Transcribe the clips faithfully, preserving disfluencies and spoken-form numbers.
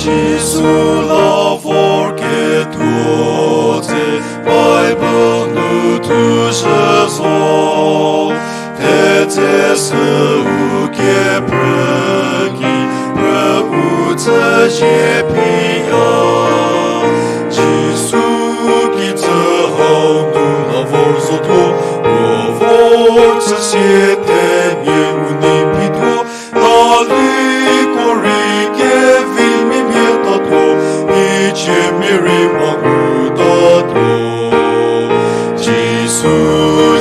Jisu la vor kethuo tse Bible nu thu shü zo. Thetse sü u kephrü ki, phrü u tsü zie phi ya. Jisu kijü hau nu la vor zotuo, puo vor chü sie themia u nei phi tuo, Naliko rei kevimia mia tatuo, miciemia rei mha ngutatuo. Jisu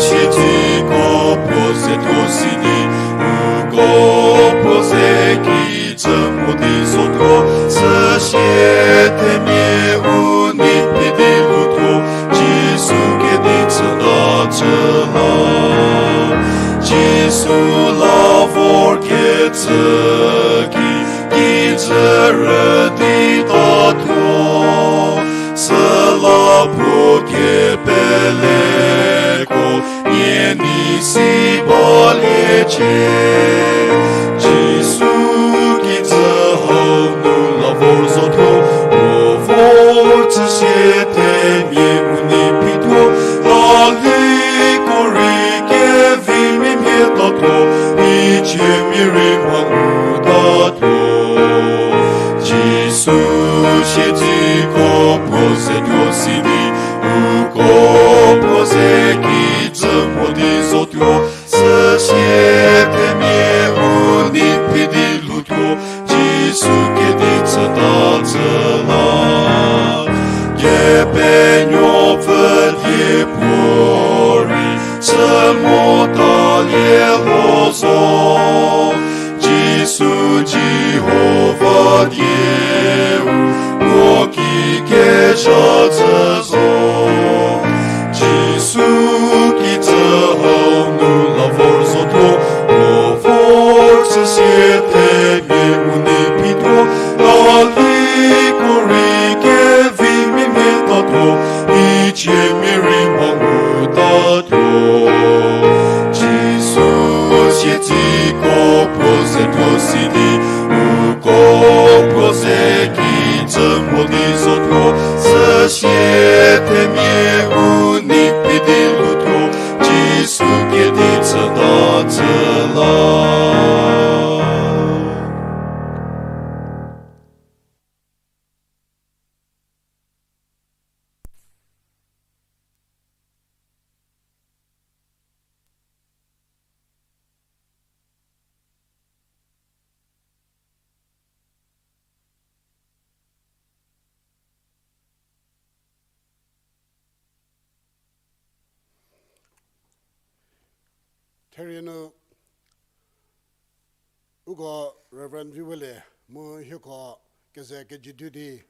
siedzeko puo ze tuo si di, uko puo ze kijü mo di zotuo, süsie themia u nei phi di lhoutuo, Jisu kedi chüta chü la. Jisu la vor kecü ki, kijü rüdi tatuo, süla puo kepeleko nie nei si baliecie. Jisu kijü hau nu la vor zotuo, puo vor chü sie themia u nei phi tuo, naliko rei kevimia mia tatuo, miciemia rei mha ngutatuo. Jisu siedzeko puo ze tuo si di, uko puo ze kijü mo di zotuo, süsie themia u nei phi di lhoutuo, Jisu kedi chüta chü la. Kepenuopfü die puorei chü mo talie lho zo, Jisu Jihova dieu, puo ki kezha tsü zo. Jisu kijü hau nu la vor zotuo, puo vor chü sie themia u nei phi tuo, naliko rei kevimia mia tatuo, miciemia rei mha ngutatuo. Jisu siedzeko puo ze tuo si di, uko puo ze kijü mo di zotuo, süsie themia u nei phi di lhoutuo, Jisu kedi chüta chü la. Therie nu uko Reverend Viwele mu hieko keze kejüdu di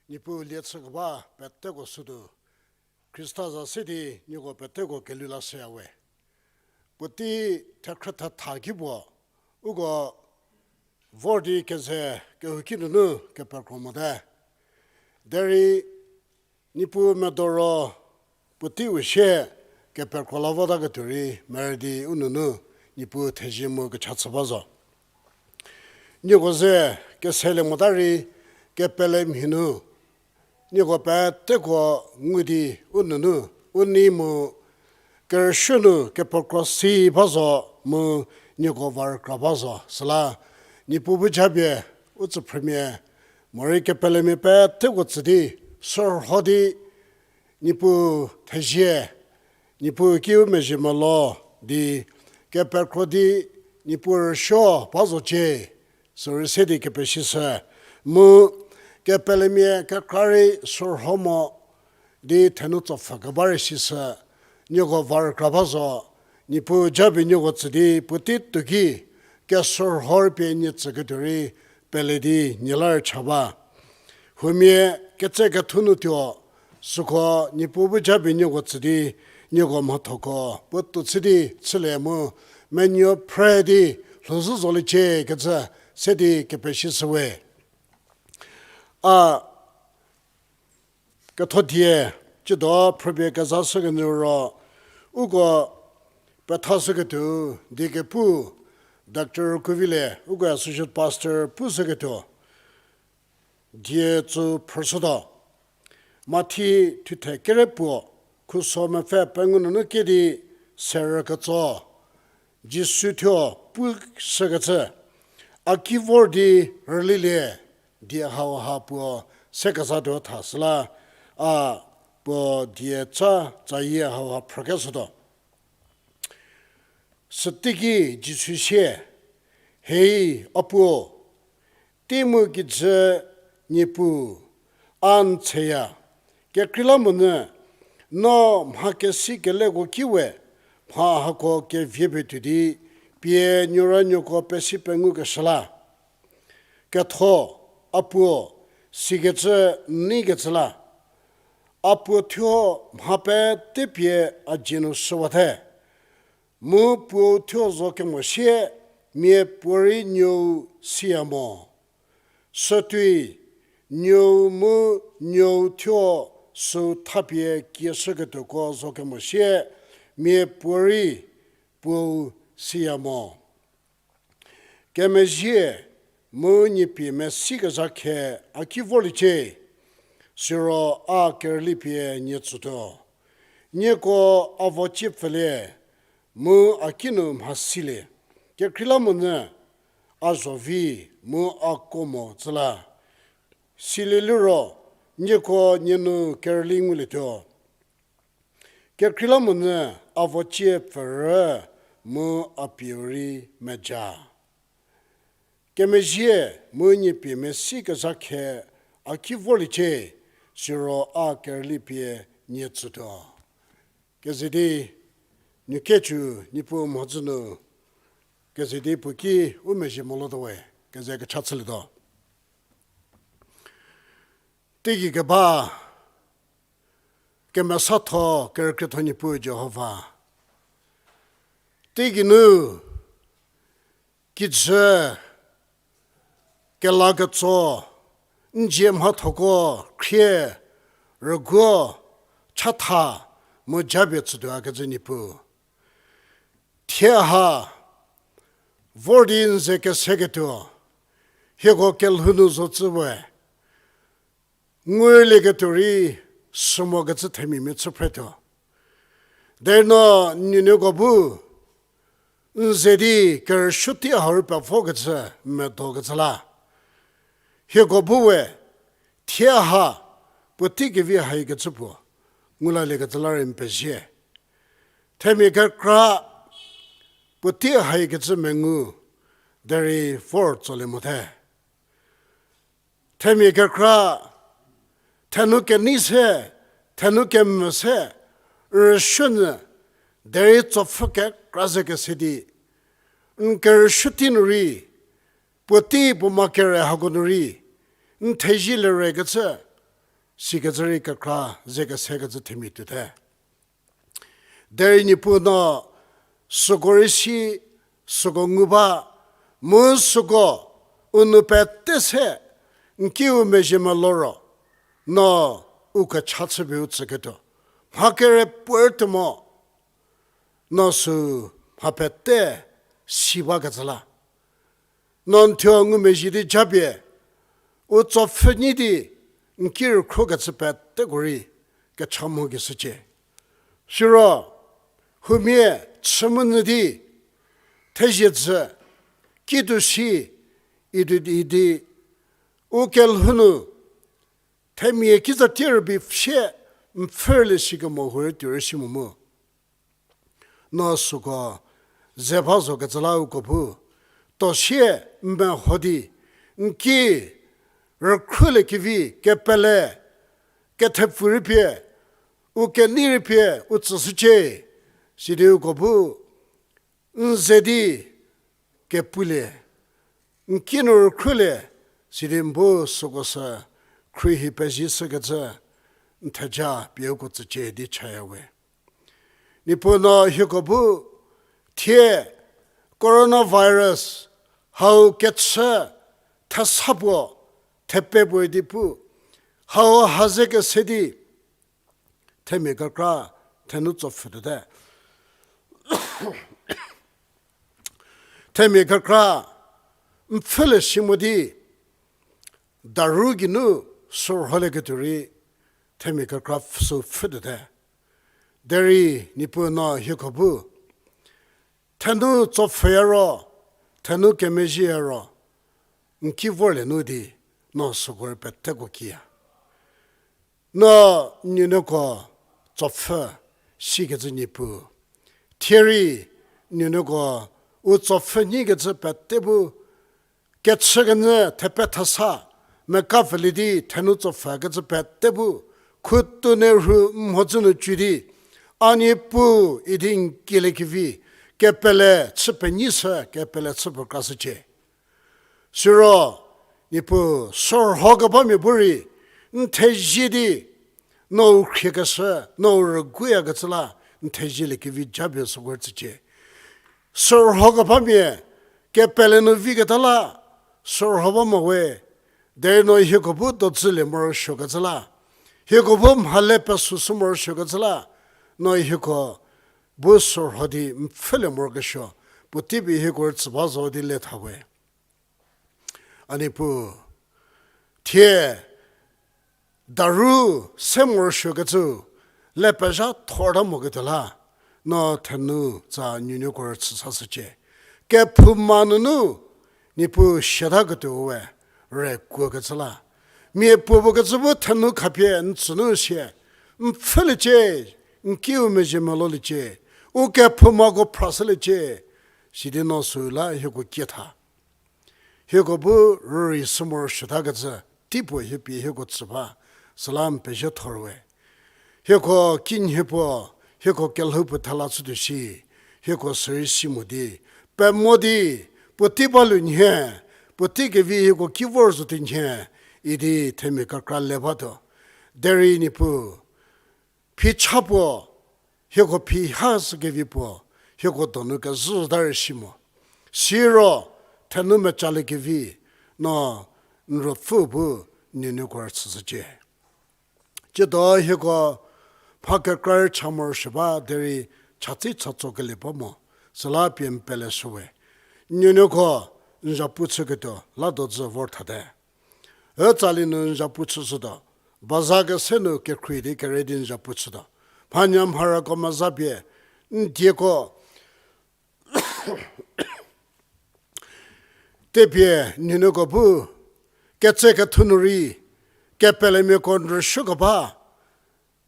Niepuu lie chükeba peteko sütuo, Khrista za se di nieko peteko kelhou la shüya we. Puotei thekhrü thetha ki puo, uko vor di keze kehouki nunu kepekro mote. Derei Niepuu medo ro puoteiu sie kepekro la votaketuo rei merü di u nunu Niepuu thezie mu kecha chü ba zo. Nieko ze keselie mota rei kepelemia nu nieko peteko ngu di u nunu u nei mu kerüshü nu kepekro si ba zo mu nieko va rükra ba zo. Süla Niepuu bu japie u tsüphrümia morei kepelemia peteko tsü di sürho di Niepuu thezie, Niepuu kiu mezhie melo di kepekro di Niepuu rüsuo ba zocie, sürei se di kepeshishü. Mu kepelemia kekra rei sürho mo di thenu tsopfü keba rei sishü, nieko va rükra ba zo. Niepuu japie nieko tsü di puotei tuo ki kesürho rei pie nie tsüketuo rei pele di nie la rücha ba. Huomia ketse kethu nu tuo, süko Niepuu bu japie nieko tsü di nieko mhathoko puotou chü di chülie mu menuo phre di lhouzhü zoliecie kecü se di kepeshishü we. A kethodie, tsiedo phrüpie kezashükenyü ro, uko pethashüketuo, diekepu Doctor Kuvilie, uko associate pastor pushüketuo, Die tsü phrüshütuo. Mathi thuthe kerepuo, khuso mepfü pengou nunu kedi serü ketso, Jisu thuo pushükecü, a ki vor di rülilie, die hauha puo se kezatuo thashü la, a puo die ca tsayie hauha phrükeshütuo. Süteiki Jisu sie, Hei, a puo, tei mu kijü Niepuu, a n tsheya, kekreilamonyü, no mha kesi keleko ki we mha hako kevie pie tuo di, pie nuoranuoko pesi pengukeshü la. Ketho, a puo, sikecü n neikecü la. A puo thuo mha pete pie a dzie nu shüwate. Mu puou thuo zo kemo sie, mia puorei nuou siya mo. Sütuoi nuou mu nuou thuo süu thapie kieshüketuoko zo kemo sie, mia puorei puou siya mo. Kemezhie mu nie pie mesikezha khe a ki vorliecie, siro a kerüli pie nie tsütuo. Nieko a vo cie pfülie, mu a kinu mha silie, kekreilamonyü a zho vi mu a ko mo tsü la. Silie liro, nieko nie nu kerüli ngulietuo. Kekreilamonyü a vo cie pfürü mu a pieu rei meja. Kemezhie mu nie pie mesikezha khe a ki vorliecie, siro a kerüli pie nie tsütuo. Keze di, nuokecü Niepuu mhodzü nu, keze di puo ki u mezhie molotuo we, keze kecha chülietuo. Teigei keba, kemesatho kerükrietho Niepuu Jihova. Teigei nu, kijü, kelaketso, n zie mhathoko, khrie, rüguo, chatha, mu japie tsütuo akecü Niepuu. Thie ha, vor di n ze keseketuo, hieko kelhou nu zo tsü we, ngulieketuo rei sü mokecü themia mia chü phretuo. Derei no n nuonuoko bu, n ze di kerüsuo tei hau rei pevokecü, medokecü la. Hieko bu we, thie ha, puotei kevi haikecü puo, ngulaliekecü la rei n pezie. Themia kekra, puotei haikecü mengu, derei vor tsolie mote. Themia kekra, thenu kenei se, thenu kemvü se, rüsuonyü, derei tsopfhü kekra ze kese di, n kerüsuo tei nu rei, puotei puo ma kere hako nu rei, n thezie lerekecü, sikecü rei kekra ze kesekecü themia tuote. Derei Niepuu no süko rei si, süko ngu ba, mu süko u nou pete se, n kiu mezhie melou ro, no u kecha chüpie u tsüketuo, mha kere puorei tuo mo, no sü mha pete si bakecü la. No n thuo ngumezhie di japie, u tsopfhü nyi di n ki rükhrokecü peteko rei kecha mho keshücie. Siro, humia chü mu nyü di, thezie jü, kidu si, idi, idi, u kelhou nu, themia kizatie rübei sie, n pfhülie sikemo hurei tuo rei si mo mu. No süko ze ba zokecü la uko bu, tuo sie n meho di, n ki rükhrolie kevi, kepele, kethepfu rei pie, u kenei rei pie, u tsüshücie, sidi uko bu, n ze di, kepulie, n ki nu rükhrolie, sidi n bu süko sü, khruohi pezie shükecü, n theja pie uko tsücie di chaya we. Niepuu no hieko bu, thie coronavirus, hau kechü, thesa puo, thepe puo di pu, hau ha ze kese di, themia kekra, thenu tsopfhütuote. Themia kekra, n pfhülie si mo di, daru geinu sürholieketuo rei themia kekra sü pfhütuote. Derei Niepuu no hieko bu thenu tsopfhüya ro, thenu kemezhieya ro, n ki vorlie nu di no süko rei peteko kiya. No nuonuoko tsopfhü sikecü Niepuu. Thierei nuonuoko u tsopfhü nyikecü pete bu kechükenyü thepethasa, mekapfülie di thenu tsopfhükecü pete bu, khutuo ne rhu mhodzü nu cü di, a Niepuu idi n kieliekevi, kepele chü penyishü, kepele chü pekrashücie. Siro, Niepuu, sürho kebamia bu rei, n thezie di, no u khriekeshü, no u rüguoyakecü la, n thezieliekevi japie süko rei tsücie. Sürho kebamia, kepele nu viketa la, sürho ba mo we, derei no hieko bu dodzülie morosuokecü la, hieko bu mhale pesüshü morosuokecü la, no hieko bu sürho di n pfhülie morokesuo, puotei pie hieko rei tsü ba zo di le tha we. A Niepuu, thie daru se morosuokecü le pezha thorta moketuo la, no thenu tsa nuonuoko rei chüsashücie. Kephouma nunu, Niepuu siataketuo we, rükuokecü la. Mia puo puo kecü bu thenu khapie n tsünu sie, n pfhüliecie, n kiu mezhie meloliecie, u kephoumako phrashüliecie, sidi no süla hieko kietha. Hieko bu rürei sü morosuotakecü, teipuo hiepie hieko tsü ba, süla n pezie thor we. Hieko kinhie puo, hieko kelhou puo thela chütuo shi, hieko sürei si mo di, pemo di, puotei balu nhie, puotei kevi hieko ki vor zotuo nhie, idi themia kekra le batuo. Derei Niepuu, phicha puo, hieko phi ha sü kevi puo, hieko donu kezhüta rei si mo. Siro, thenu mecalie kevi, no n ruopfü bu nuonuoko rei chüshücie. Tsiedo hieko mha kekra rei cha morosuo ba derei chatsi chatso kelie ba mo, süla pie n peleshü we. Nuonuoko n zhapu chüketuo la dodzü vor thate. Ütsali nu n zhapu chüshütuo, baza kese nu kekhrie di kere di n zhapu chütuo. Mhanya mharako meza pie, n dieko tepie nuonuoko bu, ketse kethu nu rei, kepelemiako n rüsuokeba,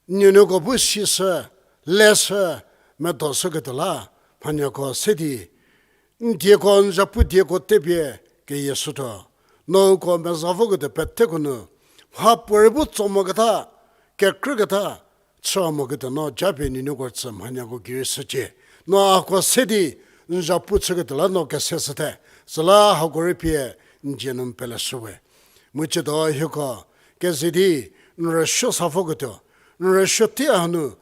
nuonuoko bu sishü, leshü, medoshüketuo la, mhanyako se di, n dieko n zhapu dieko tepie keyieshütuo, no uko meza voketuo peteko nu, mhapuorei bu tso moketa, kekrüketa, chü moketuo no japie nuonuoko tsü mhanyako gei rei shücie. No ako se di n zhapu chüketuo la no kese shüte, süla hako rei pie n dzie nu n peleshü we. Mu tsiedo hieko keze di n rüsuo sa voketuo, n rüsuo tei hanu,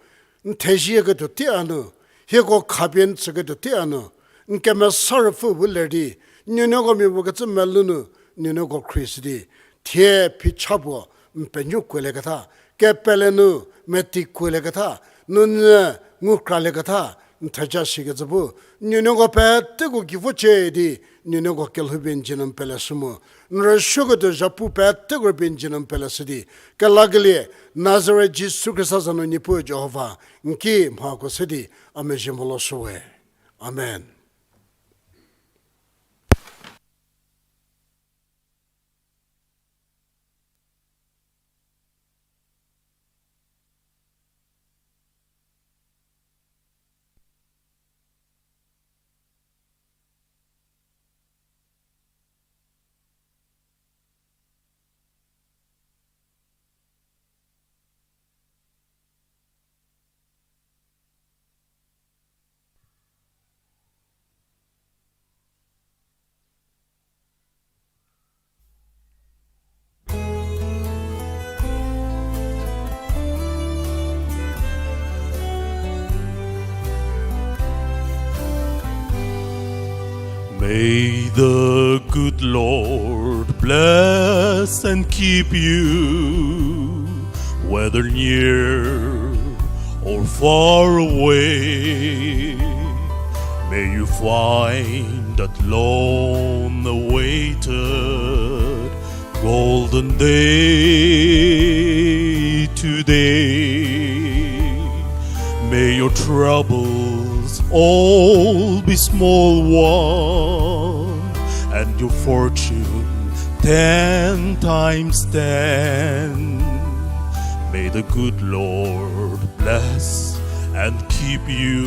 n thezieketuo tei hanu, hieko khapie n tsüketuo tei hanu, n kemesa ruopfü bu ler di, nuonuoko mia puo kecü melou nu, nuonuoko khrie shü di, thie phicha puo n penuo kuolieketa, kepele nu meti kuolieketa, nunyü ngu kralieketa, n theja shikecü bu, nuonuoko peteko gei vocie di, nuonuoko kelhou pie n dzie nu n peleshü mu, n rüsuoketuo zhapu peteko pie n dzie nu n peleshü di, kelakelie, Nazaret Jisu Khrista za nu Niepuu Jihova, n ki mhako se di, a mezhie moloshü we. Amen. May the good Lord bless and keep you, whether near or far away. May you find that long-awaited Golden day today. May your troubles all be small one, and your fortune ten times ten. May the good Lord bless and keep you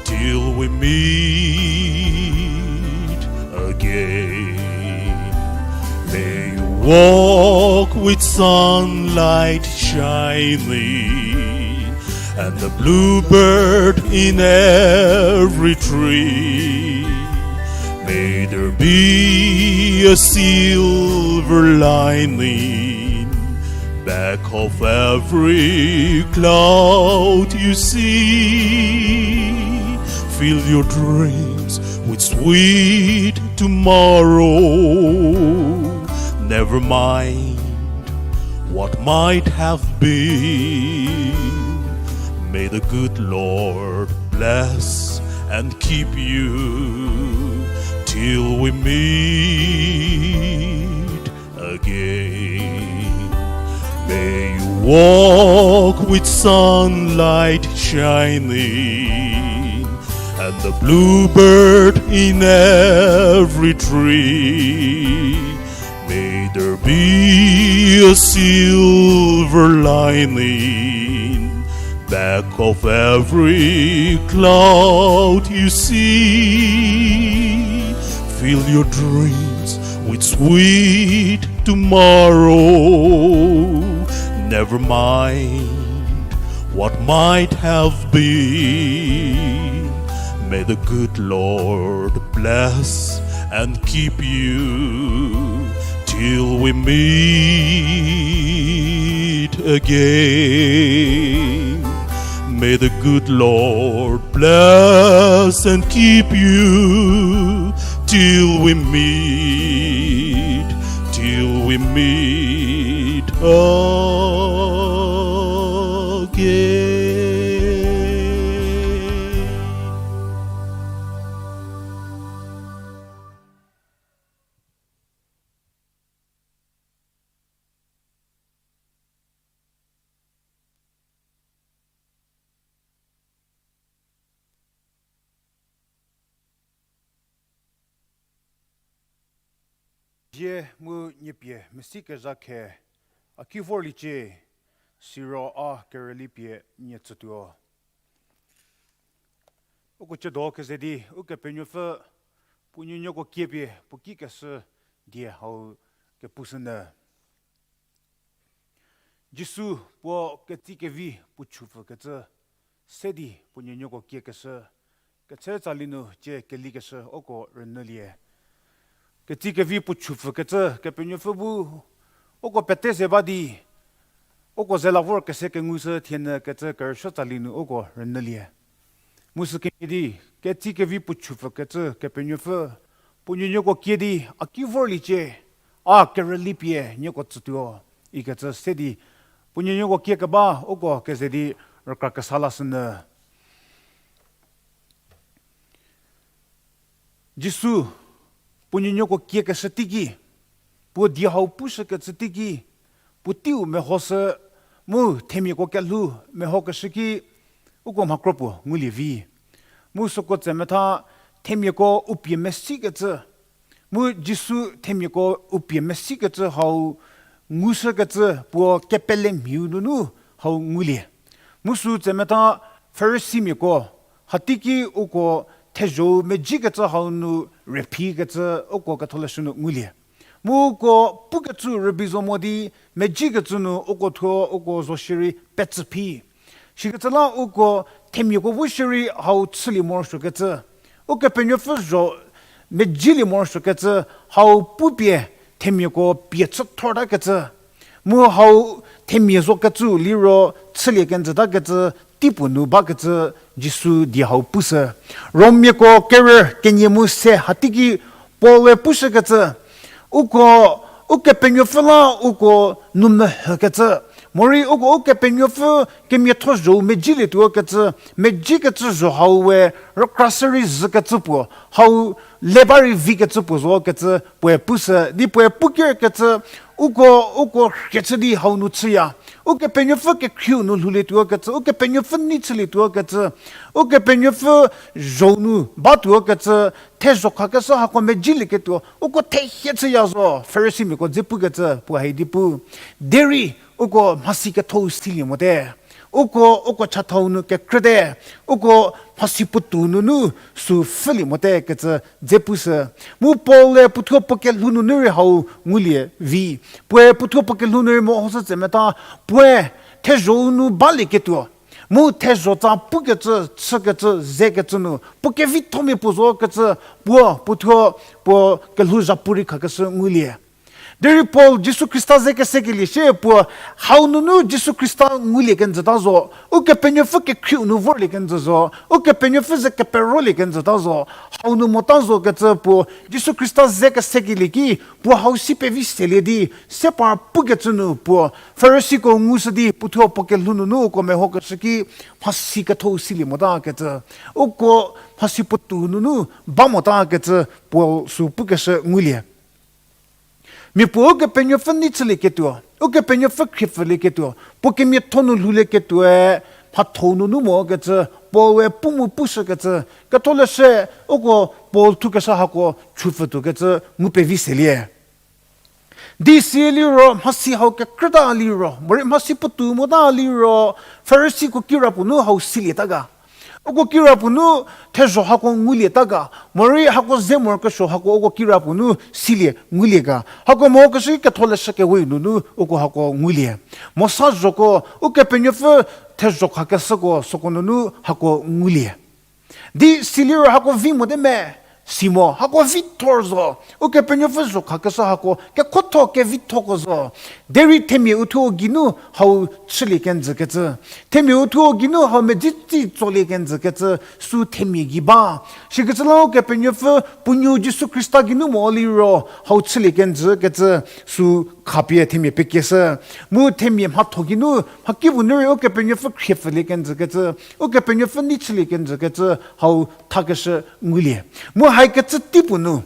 till we meet again. May you walk with sunlight shining and the bluebird in every tree. May there be a silver lining back of every cloud you see. Fill your dreams with sweet tomorrow. Never mind what might have been. May the good Lord bless and keep you till we meet again. May you walk with sunlight shining and the bluebird in every tree. May there be a silver lining back of every cloud you see. Fill your dreams with sweet tomorrow. Never mind what might have been. May the good Lord bless and keep you till we meet again. May the good Lord bless and keep you till we meet, till we meet again. Zie mu niepie mesikezha khe, a ki vorliecie, siro a kerüli pie nie tsütuo. Uko chüdo keze di, Ukepenuopfü puo nuonuoko kiepie puo ki keshü die hau kepushünyü. Jisu puo ketsi kevi puo chupfükecü se di puo nuonuoko kiekeshü, ketse tsali nu cie kelikeshü uko rünyülie. Ketsi kevi puo chupfükecü Kepenuopfü bu uko pete ze ba di, uko ze la vor kese kengushü thienyü kecü kerüsuo tsali nu uko rünyülie. Mu sükemhie di, ketsi kevi puo chupfükecü Kepenuopfü puo nuonuoko kie di, a ki vorliecie, a kerüli pie nieko tsütuo, ikecü se di puo nuonuoko kiekeba uko keze di rükra kesa lashünyü. Jisu puo nuonuoko kiekeshü teiki, puo die hau pushükecü teiki, puoteiu mehoshü, mu themiako kelhou mehokeshü ki uko mhakro puo ngulie vi. Mu süko tsemetha themiako u pie mesikecü, mu Jisu themiako u pie mesikecü hau ngushükecü puo kepelemhiu nunu hau ngulie. Mu sü tsemetha Farisimiako, hateiki uko thezho-u mejikecü hau nu rüphikecü uko ketholeshü nu ngulie. Mu uko pukecü rübei zo mo di mejikecü nu uko thuo uko zo shierei petsü phi. Shikecü la uko themiako bu shierei hau chülie morosuokecü, Ukepenuopfü zho mejilie morosuokecü hau pupie themiako pie chüthortakecü, mu hau themia zokecü liro chülie kenjütakecü teipuo nu bakecü Jisu die hau pushü. Rommiako kerü kenie mu se hateiki Paul-e pushükecü, uko, Ukepenuopfü la uko nu mehükecü, Morei uko Ukepenuopfü kemiatho zhou medzilietuo kecü, medzikecü zho hau we rükrashü rei zhükecü puo, hau le ba rei vikecü puo zo kecü puoe pushü, di puoe puker kecü, uko, uko rhie chü di hau nu chüya. Ukepenuopfü kekhrieu nu lhoulietuo kecü, Ukepenuopfü nei chülietuo kecü, Ukepenuopfü zhou nu batuo kecü, thezho khakeshü hako medzilieketuo, uko thehie chüya zo, Farisimiako dze pukecü puo hai di pu. Derei, uko mhasi kethou silie mote. Uko, uko chathau nu kekrüte. Uko mhasi puotou nunu sü pfhülie mote kecü dze pushü. Mu Paul-e puothuo puo kelhou nunu rei hau ngulie vi. Puoe puothuo puo kelhou nu rei mehoshü tse meta, puoe thezho-u nu balieketuo, mu thezho tsa pukecü, chükecü, zekecü nu puo kevithomia puo zo kecü, puo puothuo puo kelhou zhapu rei khakeshü ngulie. Derei Paul Jisu Khrista ze kesekelie shie puo hau nunu Jisu Khrista ngulie kenjüta zo, Ukepenuopfü kekhrieu nu vorlie kenjü zo, Ukepenuopfü ze keperolie kenjüta zo, hau nu mota zo kecü puo Jisu Khrista ze kesekelie ki, puo hau si pevi selie di, se par pukecü nu puo Farisiko ngushü di puothuo puo kelhou nunu uko mehokeshü ki, mhasi kethou silie mota kecü, uko mhasi puotou nunu ba mota kecü Paul sü pukeshü ngulie. Mia puo Ukepenuopfü nei chülieketuo, Ukepenuopfü khriepfülieketuo, puo kemiatho nu lhoulieketuoe mhathou nunu mo kecü, Paul-e pu mu pushükecü, ketholeshü uko Paul thukeshü hako chupfütuo kecü ngu pevi selie. Di siliro mhasi hau kekrüta liro, morei mhasi puotou mota liro, Farisiko kirapuo nu hau silieta ga. Uko kirapuo nu thezho hako ngulieta ga, morei hako ze morokesuo hako uko kirapuo nu silie ngulie ga. Hako mokeshü ketholeshü kewe nunu uko hako ngulie. Mosa zhoko, Ukepenuopfü thezho khakeshüko süko nunu hako ngulie. Di siliro hako vi mote me, si mo, hako vi thor zo. Ukepenuopfü zho khakeshü hako kekhotho kevithoko zo. Derei themia uthuo geinu hau chülie kenjü kecü, themia uthuo geinu hau medzitsi tsolie kenjü kecü, sü themia gei ba. Sikecü la Ukepenuopfü puo nuo Jisu Khrista geinu mo liro hau chülie kenjü kecü, sü khapie themia pekieshü. Mu themia mhatho geinu mhakipuo nu rei Ukepenuopfü khriepfülie kenjü kecü, Ukepenuopfü nei chülie kenjü kecü hau thakeshü ngulie. Mu haikecü teipuo nu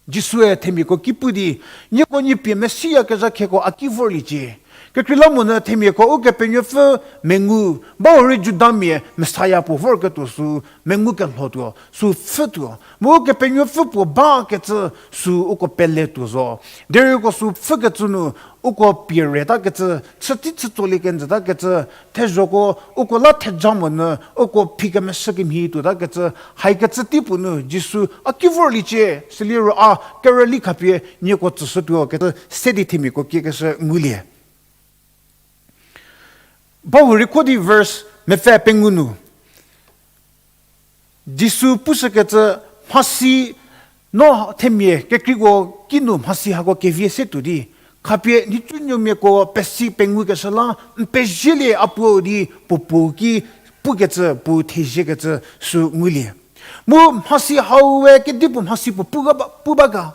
Jisue themiako ki pu di, nieko nie pie Messia kezha kheko a ki vorliecie. Kekreilamonyü themiako Ukepenuopfü mengu, ba hurei Judamia Messia puo vorketuo sü mengu kelhotuo, sü pfhütuo. Mu Ukepenuopfü puo bakecü sü uko peletuo zo. Derei uko sü pfhükecü nu uko pie reta kecü, chütei chütsolie kenjüta kecü, thezhoko uko la thejamonyü uko phi kemeshü kemhie tuota kecü, haikecü teipuo nu Jisu a ki vorliecie, siliro a kerüli khapie nieko tsüshütuo kecü se di themiako kiekeshü ngulie. Ba hurei kho di verse mepfü pengou nu Jisu pushükecü, mhasi no themia kekreiko kinu mhasi hako kevie se tuo di, khapie nhicunuomiako pesi pengukeshü la, n pezielie a puo di puo puo ki pukecü, puo theziekecü sü ngulie. Mu mhasi hau we kedipuo mhasi puo pu ga ba, pu ba ga.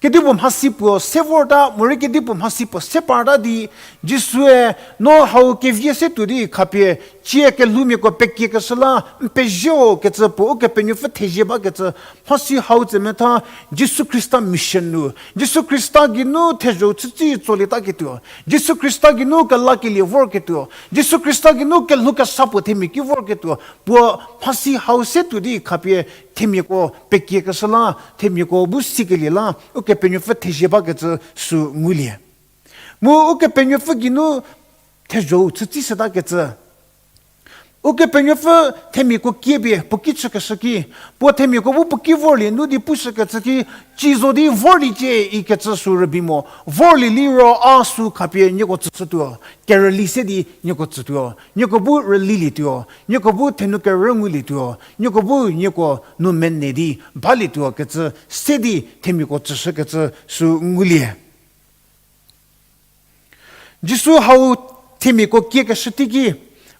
Kedipuo mhasi puo se vorta, morei kedipuo mhasi puo se parta di, Jisue no hau kevie se tuo di khapie, cie kelhoumiako pekiekeshü la, n pezieo kecü puo Ukepenuopfü thezie bakecü, mhasi hau tsemetha Jisu Khrista mission nu, Jisu Khrista geinu thezho chütsi tsolietaketuo, Jisu Khrista geinu kelakelie vorketuo, Jisu Khrista geinu kelhou kesa puo themia ki vorketuo, puo mhasi hau se tuo di khapie themiako pekiekeshü la, themiako bu sikelie la, Ukepenuopfü thezie bakecü sü ngulie. Mu Ukepenuopfü geinu thezho chütsi setakecü, Ukepenuopfü themiako kiepie puo ki chükeshü ki, puo themiako bu puo ki vorlie nu di pushükecü ki, ci zo di vorliecie ikecü sü rübei mo, vorlie liro a sü khapie nieko tsüshütuo, kerüli se di nieko tsütuo, nieko bu rülilietuo, nieko bu thenu kerü ngulietuo, nieko bu nieko nou mene di balietuo kecü se di themiako tsüshükecü sü ngulie. Jisu hau themiako kiekeshü teiki,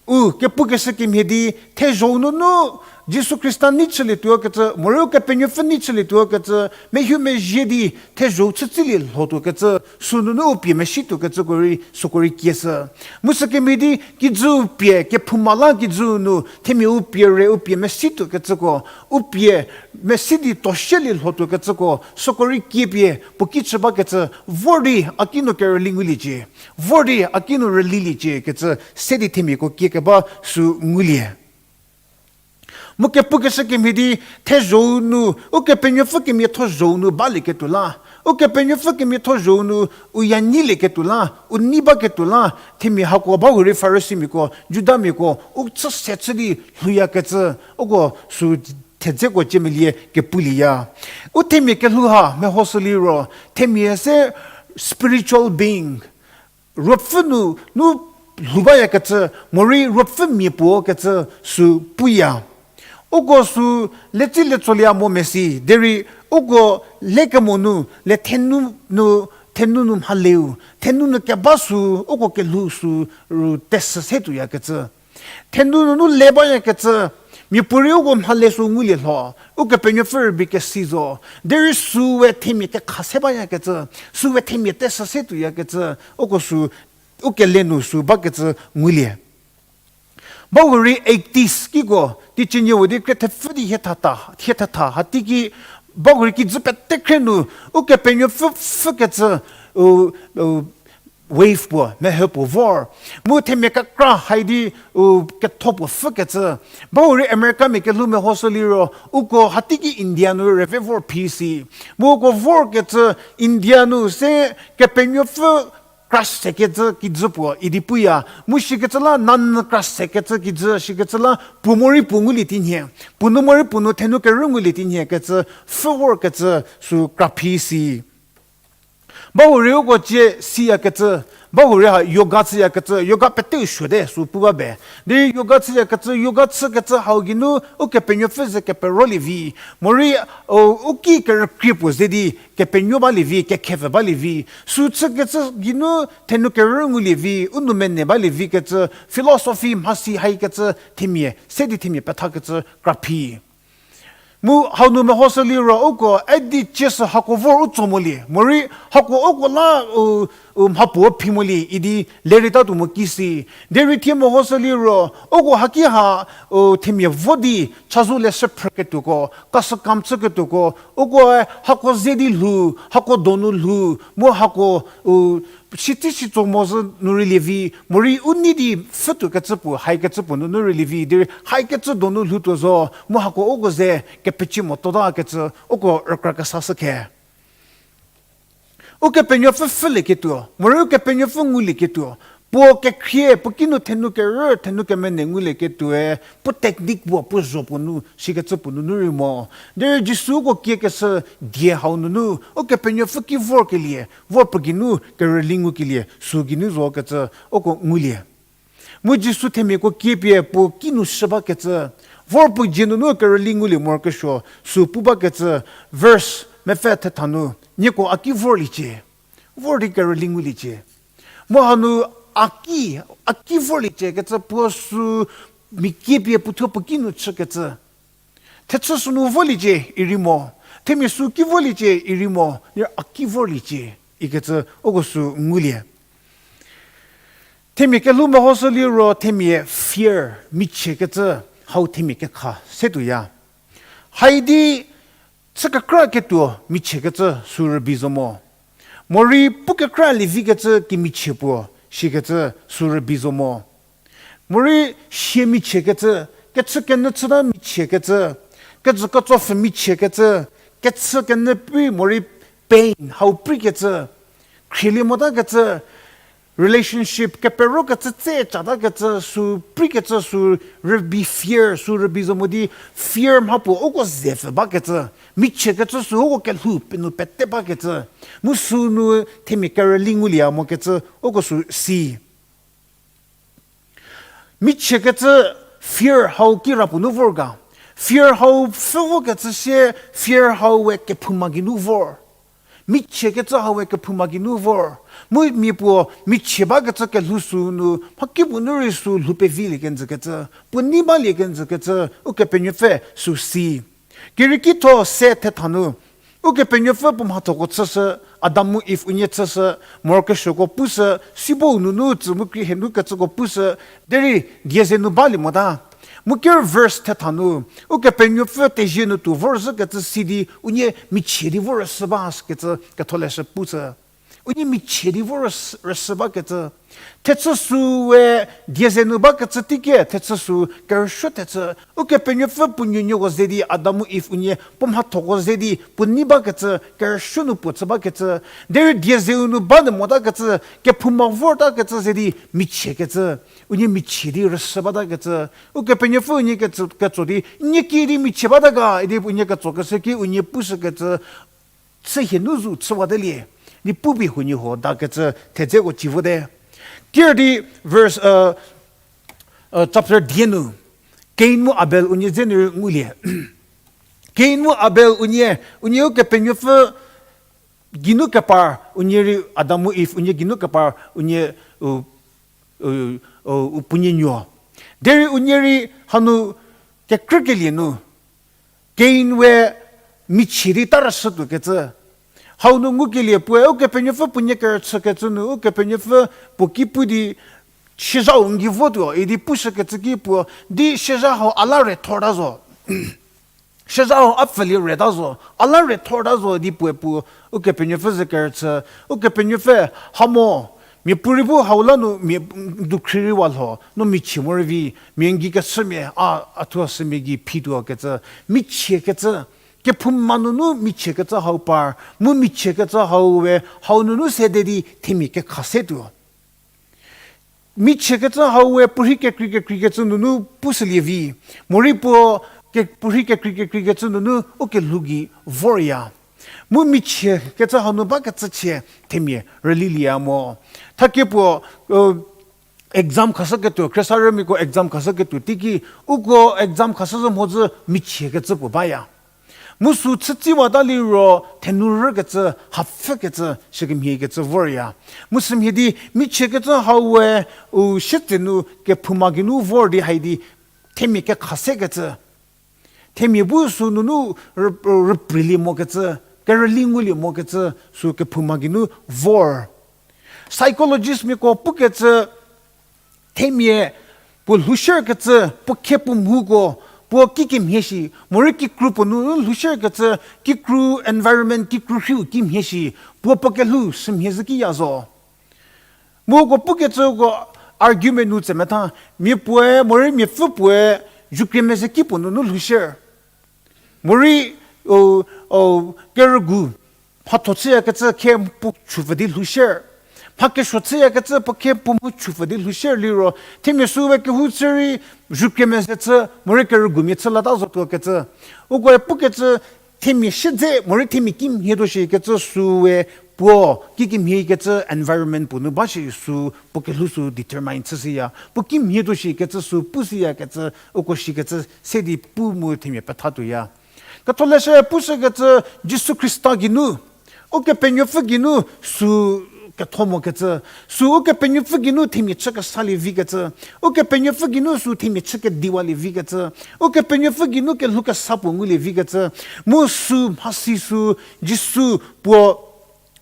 u kepukeshü kemhie di, thezho nunu Jisu Khrista nei chülietuo kecü, morei Ukepenuopfü nei chülietuo kecü, mehumezhie di thezho-u chütsilie lhotuo kecü, sünunu u pie mesituo kecüko rei, süko rei kieshü. Mu sükemhie di kijü u pie, kephouma la kijü nu, themia u pie re, u pie mesituo kecüko, u pie mesi di toshielie lhotuo kecüko, süko rei kiepie, puo ki chü ba kecü, vor di a ki nu kerüli nguliecie, vor di a ki nu rüliliecie kecü, se di themiako kiekeba sü ngulie. Mu kepukeshü kemhie di thezho-u nu, Ukepenuopfü kemiatho zho-u nu balieketuo la, Ukepenuopfü kemiatho zho-u nu u ya nyilieketuo la, u nei baketuo la, themia hako bahurei Farisimiako, Judamiako, u chü se chü di lhouyakecü, uko sü thedzeko ciemelie kepulieya. U themia kelhou ha mehoshü liro, themia se spiritual being, ruopfü nu, nu lhou bayakecü, morei ruopfü mia puo kecü sü puya. Uko sü letsi letsolie mo mesi, derei uko lekemo nu, le thenu nu, thenu nu mhaleu, thenu nu keba sü, uko kelhou sü ru tesü se tuoyakecü. Thenu nunu le bayakecü, miapuorei uko mhale sü ngulie lho, Ukepenuopfü rübei kesi zo, derei sü we themia kekha se bayakecü, sü we themia tesü se tuoyakecü, uko sü, u kele nu sü bakecü ngulie. Bahurei atheist kiko, teicie nie we di kre thepfü di hie thatha, hie thatha, hateiki, bahurei kijü pete khre nu, Ukepenuopfü pfhükecü, u, u, wave puo, mehü puo vor. Mu themia kekra hai di, u, ketho puo pfhükecü. Bahurei Americamia kelhou mehoshü liro, uko hateiki India nu rüve vor phi si. Mu uko vorkecü India nu se Kepenuopfü kra sekecü kijü puo idi puya. Mu shikecü la nanyü kra sekecü kijü, shikecü la puo morei puo ngulie tinhie. Puo nu morei puo nu thenu kerü ngulie tinhie kecü, pfhü vorkecü sü kra phi si. Bahurei uko cie siyakecü, bahurei ha yoga chüyakecü, yoga peteu suote sü pu ba be. Derei yoga chüyakecü, yoga chükecü hau geinu Ukepenuopfü ze keperolie vi. Morei, u, u ki kerükrie puo ze di kepenuo balie vi, kekhepfü balie vi. Sü chükecü geinu thenu kerü ngulie vi, u nou mene balie vikecü, philosophy mhasi haikecü themia, se di themia pethakecü kra phi. Mu hau nu mehoshü liro uko, e di cie sü hako vor u tso molie, morei hako uko la, u, u mhapuo phi molie idi lereitatuo mo ki si. Derei thie mehoshü liro, uko haki ha, u, themia vo di chazou leshü phrüketuoko, kasükam chüketuoko, ukoe hako ze di lhou, hako donu lhou, mu hako, u, sitsi sitso mo zhü nu rülie vi, morei u nei di pfhütuokecü puo, haikecü puo nunu rülie vi, derei haikecü donu lhoutuo zo, mu hako uko ze kepecie mototakecü, uko rükra kesashü khe. Ukepenuopfü pfhülieketuo, morei Ukepenuopfü ngulieketuo, puo kekhrie, puo kinu thenu kerü, thenu kemene ngulieketuoe, puo technique puo, puo zho puo nu, shikecü puo nunu rei mo. Derei Jisu uko kiekeshü die hau nunu, Ukepenuopfü ki vorkelie, vor puo geinu kerüli ngukelie, sü geinu zokecü, uko ngulie. Mu Jisu themiako kiepie puo kinu shü bakecü, vor puo dzie nunu kerüli ngulie morokesuo, sü pu bakecü, verse mepfü thetha nu, nieko a ki vorliecie, vor di kerüli nguliecie. Mu hanu a ki, a ki vorliecie kecü puo sü mia kiepie puothuo puo kinu chükecü. Thechü sünu voliecie irei mo, themia sü ki voliecie irei mo, derei a ki vorliecie ikecü uko sü ngulie. Themia kelhou mehoshü liro themia fear, michiekecü, hau themia kekha se tuoya. Haidi chü kekra ketuo michiekecü sü rübei zo mo. Morei pu kekra lievikecü kemichie puo shikecü sü rübei zo mo. Morei sie michiekecü, kechü kenyü chüta michiekecü, kejü ketsopfü michiekecü, kechü kenyü pi morei pain hau prikecü, khrielie motakecü, relationship keperokecü tse chatakecü sü prikecü sü rübei fear, sü rübei zo mo di fear mha puo uko zepfü bakecü, michiekecü sü uko kelhou penuo pete bakecü, mu sünu themia kerüli ngulie mokecü uko sü si. Michiekecü fear hau kira puo nu vor ga. Fear hau pfhü vokecü sie fear hau we kephouma geinu vor. Michiekecü hau we kephouma geinu vor. Mu mia puo michie bakecü kelhou sü nu, mhakipuo nu rei sü lhou pevilie kenjükecü, puo nei balie kenjükecü, Ukepenuopfü sü si. Kerieki tho se thetha nu, Ukepenuopfü puo mhathoko chüshü, Adam mu Eve unie chüshü, morokesuoko pushü, sibo nunu tsü mu krie henu kecüko pushü, derei die ze nu balie mota. Mu ker verse thetha nu, Ukepenuopfü tezie nu tuo vorzhükecü si di unie michie di vor rüshü ba kecü ketholeshü pushü. Unie michie di vor rüs-, rüshü bakecü. Thechü sü we die ze nu bakecü teiki, thechü sü kerüshü thechü. Ukepenuopfü puo nuonuoko ze di Adam mu Eve unie puo mhathoko ze di puo nei bakecü, kerüshü nu puo chü bakecü. Derei die zeu nu ba nu motakecü, kephouma vortakecü ze di michiekecü. Unie michie di rüshü batakecü. Ukepenuopfü unie ketso, ketso di, nie ki di michie bata ga, idi unie ketsokeshü ki unie pushükecü. Chü hie nu zu chüwatelie, di pu bi huoniehuo dakecü thedzeko ci vote. Ker di verse, uh, uh, chapter die nu, Cain mu Abel unie dze nu ngulie. Cain mu Abel unie, unie Ukepenuopfü geinu kepar, unie rei Adam mu Eve unie geinu kepar, unie, uh, u, u, u puonie nuo. Derei unie rei hanu kekrükelie nu, Cain we michie di ta rüshütuokecü. Hau nu ngukelie puoe, Ukepenuopfü puo nie kerüchükecü nu, Ukepenuopfü puo ki pu di, siezhau n gei votuo, idi pushükecü ki puo, di siezha hau a la rethorta zo. Siezha hau a pfülie reta zo, a la rethorta zo di puoe puo, Ukepenuopfü ze kerüchü, Ukepenuopfü, ha mo, mia puorei bu hau la nu mia, dukhri rei wa lho, no michie morei vi, mia n gei kechümia, a, a thuo sümia gei phituokecü, michiekecü, kephouma nunu michiekecü hau par, mu michiekecü hau we, hau nunu sede di themia kekha se tuo. Michiekecü hau we puorhi kekrei kekreikecü nunu pushülie vi. Morei puo ke-, puorhi kekrei kekreikecü nunu ukelhou gei vorya. Mu michiekecü hau nu bakecü chie themia rülilieya mo. Thakie puo, exam khashüketuo, khriesarümiako exam khashüketuo teiki, uko exam khashü zhü mhodzü michiekecü puo baya. Mu sü chütsiwata liro thenu rükecü, hapfükecü, shikemhiekecü vorya. Mu sümhie di michiekecü hau we u sietsenu kephouma geinu vor di hai di themia kekha sekecü. Themia bu sü nunu rü-, rüpreilie mokecü, kerüli ngulie mokecü, sü kephouma geinu vor. Psychologistmiako pukecü, themia puo lhoushükecü, puo khie puo mhuko, puo kikemhie shi, morei kikru puo nu lhoushükecü, kikru environment, kikru rhiu kimhie shi, puo puo kelhou sümhie zhü kiya zo. Mu uko pukecüko argument nu tsemetha, mia puoe, morei miapfü puoe, zukrie mezhie ki puo nunu lhoushü. Morei, o, o, kerügu, mhatho chüyakecü khie puo chupfü di lhoushü. Mha kesuo chüyakecü puo khie puo mhu chupfü di lhoushü liro, themia sü we kehou chü rei, zukrie mezhie chü, morei kerügumia chü lata zotuokecü. Ukoe pukecü, themia siedze, morei themia kimhie tuo shikecü sü we puo, kikemhiekecü environment puo nu ba shi sü, puo kelhou sü determine chüshüya. Puo kimhie tuo shikecü sü pushüyakecü, uko shikecü se di pu mu themia pethatuoya. Ketholeshü pushükecü Jisu Khrista geinu, Ukepenuopfü geinu sü ketho mokecü, sü Ukepenuopfü geinu themia chü kesalie vikecü, Ukepenuopfü geinu sü themia chü kediwalie vikecü, Ukepenuopfü geinu kelhou kesa puo ngulie vikecü, mu sü mhasi sü Jisu puo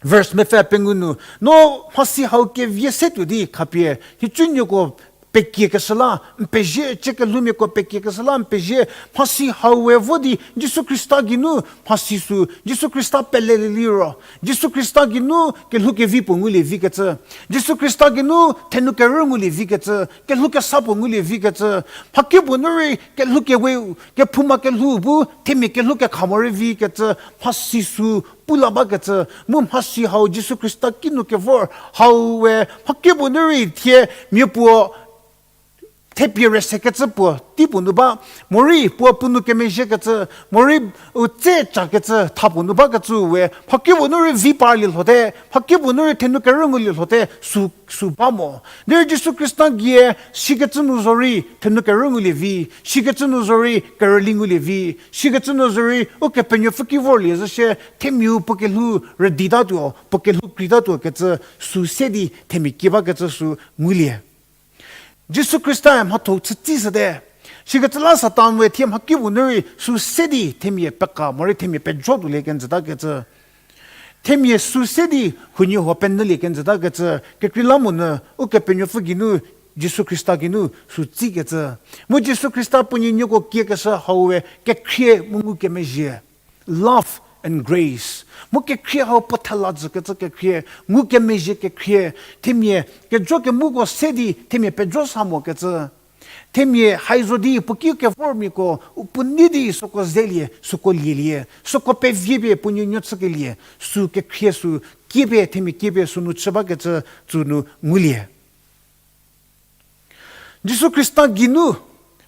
verse mepfü pengou nu, no mhasi hau kevie se tuo di khapie, nhicunuoko pekiekeshü la, n pezie, ciekelhoumiako pekiekeshü la, n pezie, mhasi hau we vo di, Jisu Khrista geinu, mhasi sü, Jisu Khrista pelelie liro, Jisu Khrista geinu, kelhou kevi puo ngulie vikecü, Jisu Khrista geinu, thenu kerü ngulie vikecü, kelhou kesa puo ngulie vikecü, mhakipuo nu rei, kelhou kewe, kephouma kelhou bu, themia kelhou kekha morei vikecü, mhasi sü, pu la bakecü, mu mhasi hau Jisu Khrista kinu kevor, hau we, mhakipuo nu rei thie, mia puo, thepie rüsekecü puo tei puo nu ba, morei puo puo nu kemezhiekecü, morei u tse cakecü tha puo nu bakecü we, mhakipuo nu rei vi parlie lhote, mhakipuo nu rei thenu kerü ngulie lhote, sü, sü ba mo. Derei Jisu Khrista gie, sikecü nu zorei thenu kerü ngulie vi, sikecü nu zorei kerüli ngulie vi, sikecü nu zorei Ukepenuopfü ki vorlie zhü shie, themiau puo kelhou rüditatuo, puo kelhou kreitatuo kecü sü se di themia kie bakecü sü ngulie. Jisu Khrista-e mhatho chütsi shüte. Sikecü la Satan we thie mhakipuo nu rei sü se di themia peka morei themia pejo tuolie kenjütakecü. Themia sü se di huoniehuo penyülie kenjütakecü. Kekreilamonyü Ukepenuopfü geinu, Jisu Khrista geinu sü tsikecü. Mu Jisu Khrista puo nuonuoko kiekeshü hau we kekhrie mu ngukemezhie. Love and grace. Mu kekhrie hau puo thela jükecü kekhrie, ngukemezhie kekhrie, themia kejo kemuko se di themia pejo sa mokecü. Themia haizo di puo ki kevormiako, u puo nei di süko zelie, süko lielie, süko peviepie puo nuonuo chükelie, sü kekhrie sü kiepie, themia kiepie sünu chü bakecü tsünu ngulie. Jisu Khrista geinu,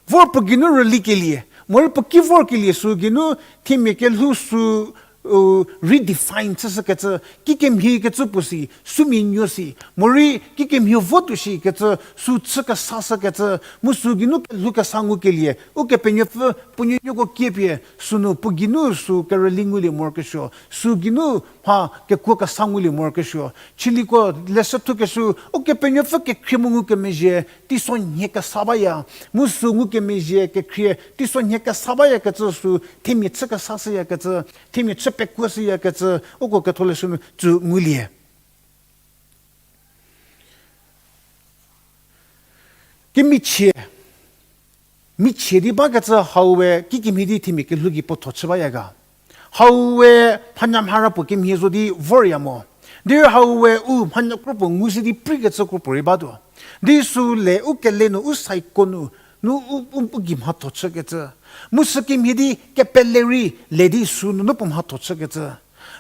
vor puo geinu rülikelie, morei puo ki vorkelie sü geinu, themia kelhou sü, u, redefine chüshükecü, kikemhiekecü puo si, sümia nuo si, morei kikemhie votuo shikecü, sü chü kesashükecü, mu sü geinu kelhou kesa ngukelie, Ukepenuopfü puo nuonuoko kiepie, sünu puo geinu sü kerüli ngulie morokesuo, sü geinu mha kekuo kesa ngulie morokesuo. Chiliko leshü thukeshü, Ukepenuopfü kekhrie mu ngukemezhie, teisonhie kesa baya, mu sü ngukemezhie kekhrie, teisonhie kesa bayakecü sü, themia chü kesashüyakecü, themia chü pekuoshüyakecü, uko ketholeshü nu tsü ngulie. Kemichie, michie di bakecü hau we kikemhie di themia kelhou gei puotho chü baya ga. Hau we mhanyamhara puo kemhie zo di vorya mo. Derei hau we u mhanyakro puo ngu si di preikecü kro puorei batuo. Di sü le u kele nu u saiko nu, nu u, u, u gei mhatho chükecü. Mu sü kemhie di kepele rei le di sünunu puo mhatho chükecü.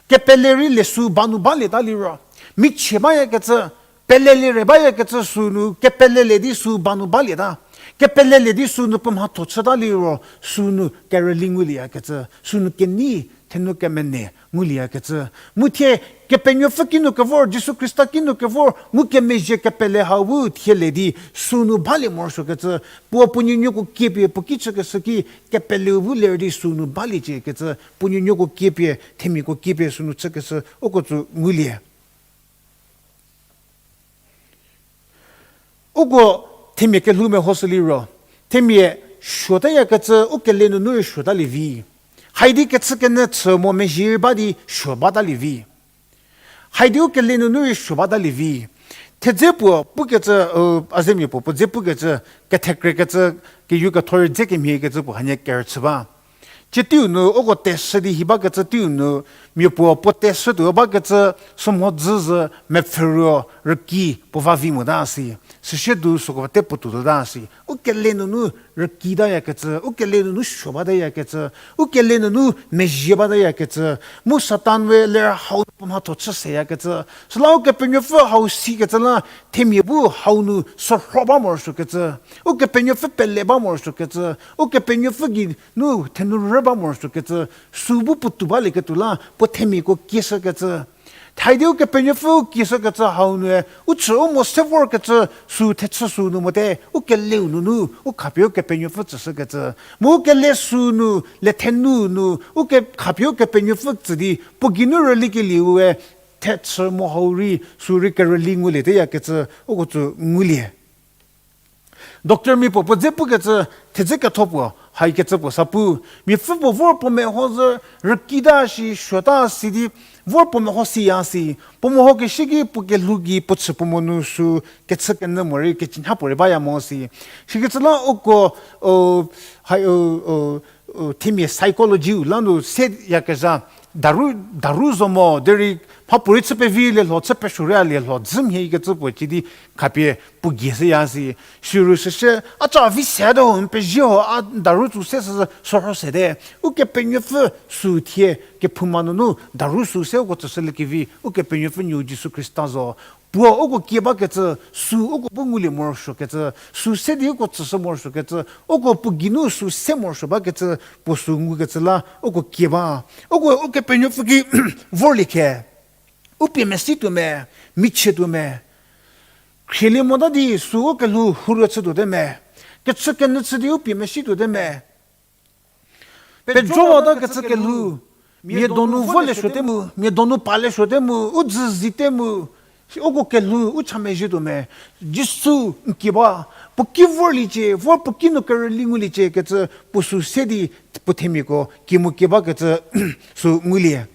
Kepele rei le sü ba nu balieta liro. Michie bayakecü, pelelie re bayakecü sünu, kepelele di sü ba nu balieta. Kepelele di sünu puo mhatho chüta liro, sünu kerüli ngulieyakecü, sünu kenei, thenu kemene ngulieyakecü. Mu thie, Kepenuopfü kinu kevor, Jisu Khrista kinu kevor, ngukemezhie kepele hau bu thie le di, sünu balie morosuokecü, puo puo nuonuoko kiepie puo ki chükeshü ki, kepeleu bu ler di sünu balieciekecü, puo nuonuoko kiepie, themiako kiepie sünu chükeshü, uko tsü ngulie. Uko themia kelhou mehoshü liro, themia suotayakecü u kele nunu rei suotalie vi. Haidi kechükenyü chü mo mezhie ba di suo batalie vi. Haidi u kele nunu rei suo batalie vi. Thedze puo pukecü, u, a zemia puo puo dze pukecü, kethekrekecü, keyu ketho rei dze kemhiekecü puo hanie kerüchü ba. Tsie teiu nu uko teshü di hi bakecü teiu nu, mia puo puo teshütuo bakecü sümhodzü zhü mepfhüruo rüki puo va vi mota si. Süsie du süko pete puotou tuota si. U kele nunu rükitayakecü, u kele nunu suo batayakecü, u kele nunu mezhie batayakecü, mu Satan we ler hau puo mhatho chü seyakecü. Süla Ukepenuopfü hau sikecü la themia bu hau nu sürho ba morosuokecü. Ukepenuopfü pele ba morosuokecü. Ukepenuopfü gei nu thenu rü ba morosuokecü, sü bu puotou balieketuo la puo themiako kieshükecü. Haidi Ukepenuopfü kieshükecü hau nue, u chü u mo se vorkecü sü thechü sü nu mote, u keleu nunu, u khapie Ukepenuopfü tsüshükecü. Mu u kele sü nu, le thenu nu, u ke, khapie Ukepenuopfü tsü di, puo gei nu rülikelieu we, thechü mo hau rei, sü rei kerüli ngulieteyakecü, uko tsü ngulie. Doctormia puo puo dze pukecü, thedze ketho puo, haikecü puo sa pu. Miapfü puo vor puo meho zhü, rükita shi, suota si di, vor puo meho siya si. Puo mehokeshü ki puo kelhou gei puo chü puo mo nu sü, kechükenyü morei, kecünha puorei baya mo si. Sikecü la uko, o, hai, o, o, o, themia psychology u la nu seyakezha, daru, daru zo mo, derei Mhapuorei chü pevi lielho, chü pesuoria lielho, dzü mhie ikecü puo cidi khapie puo gie shüya si. Sirü süse, a ca vi se de ho, n pezie ho, a daru tsü se sü sorho se de. Ukepenuopfü sü thie, kephouma nunu, daru sü se uko tsüshüliekevi, Ukepenuopfü nuo Jisu Khrista zo. Puo uko kie bakecü, sü uko bu ngulie morosuokecü, sü se di uko tsüshü morosuokecü, uko puo geinu sü se morosuo bakecü, puo sü ngukecü la uko kie ba. Uko Ukepenuopfü ki vorlie khe. U pie mesi tuo me, michie tuo me. Khrielie mota di sü ukelhou hurü chütuote me. Kechü kenyü chü di u pie mesi tuote me. Pejowata kecü kelhou, mia donu volie suote mu, mia donu pale suote mu, u dzü zite mu, uko kelhou u cha mezhie tuo me. Jisu n kie ba, puo ki vorliecie, vor puo ki nu kerüli nguliecie kecü puo sü se di puo themiako kie mu kie bakecü sü ngulie.